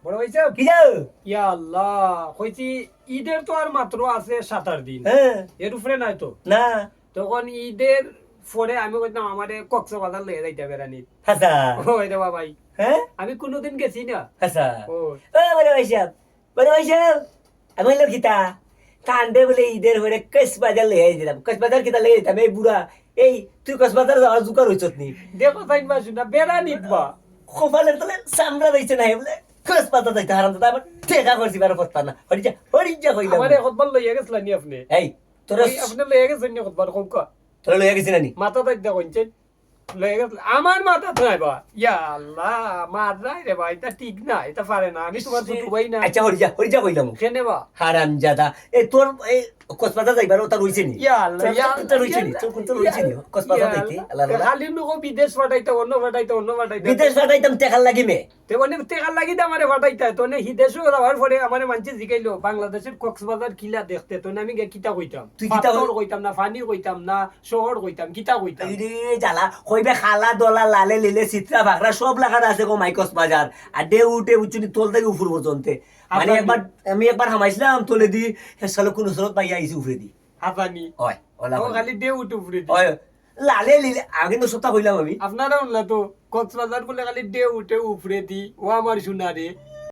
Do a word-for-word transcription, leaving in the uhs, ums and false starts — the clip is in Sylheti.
বড় ভাইসাব, কি যাও? ইয়া আল্লাহ, কইছি ঈদের তো আর মাত্র আছে সাত আট দিন, হ্যাঁ। এর উপরে নাই তো। না। তখন ঈদের পরে আমি কইতাম আমারে কক্সবাজার লইয়া যাইতা বেড়ানি। হাছা। ওই রে বাবাই, হ্যাঁ। আমি কোনোদিন গেছি না। হাছা। ও, ও বড় ভাইসাব, বড় ভাইসাব, আমি কইলাম কিতা? কান্দে বলে ঈদের পরে কক্সবাজার লইয়া যাইতাম। কক্সবাজার কিতা লইয়া যাইতাম? এই বুড়া, এই তুই কক্সবাজার যাওয়ার জুকার হইছত নি? দেখো তাই বা শুনা বেড়ানি বা। কপালের তলে চামড়া রইছে না, বলে কক্সবাজার যাইতে হারাম দাদা, আমার টেকা করছি বারো পথ পার না। হরিজা, হরিজা কইলাম। আমারে কতবার লইয়া গেছিলা নি আপনি? এই, তোরা ওই আপনি লইয়া গেছেন নি কতবার কমকা? তোরা লইয়া গেছি না নি? মাথা তাই দেখো ইঞ্চে লইয়া গেছিল। আমার মাথা তো নাই বা। ইয়া আল্লাহ, মার নাই রে বা, এটা ঠিক না, এটা পারে না। আমি তোমার ছোট ভাই না। আচ্ছা, হরিজা, হরিজা কইলাম। কেনে বা? হারাম জাদা। এই তোর এই কক্সবাজার যাইবার ওটা রইছে নি? ইয়া আল্লাহ, তোর ইয়া কোনটা রইছে নি? তোর কোনটা রইছে নি? কক্সবাজার ইয়া যাইতে? আল্লাহ। আল্লাহ, আল্লাহ। খালি নুকো বিদেশ পাঠাইতে, অন্য পাঠাইতে, অন্য পাঠাইতে। বিদেশ পাঠাইতাম টেকার লাগি মে। তে অনেক টেকার লাগি তো আমারে পাঠাইতা, তো অনেক হিদেশও যাওয়ার পরে আমারে মানছে জিগাইলো, "বাংলাদেশের কক্সবাজার কিলা দেখতে?" তো আমি গিয়া কিতা কইতাম? তুই কিতা কই- পাথর কইতাম না, পানি কইতাম না, শহর কইতাম, কিতা কইতাম? এই রে জ্বালা, কইবে খালা দলা লালে লিলে চিত্রা ভাখরা সব লাগানো আছে গো মাই কক্সবাজার। আর ঢেউ উঠে বুঝছো নি তল থেকে উপর পর্যন্ত। মানে আচ্ছা, একবার, আমি একবার হামাইছিলাম তলে দি, শেষকালে কোন স্রোত পাইয়া আইছি উপরে দি। হাসানি। ওই, ওলা ও কইলো। খালি ঢেউ উঠে উপরে দি। ওই, লালে লিলে, আগে তো সবটা কইলাম আমি। আপনারা উনলা তো কক্সবাজার বলে খালি ঢেউ উঠে উপরে দি, ও আমার সোনা রে।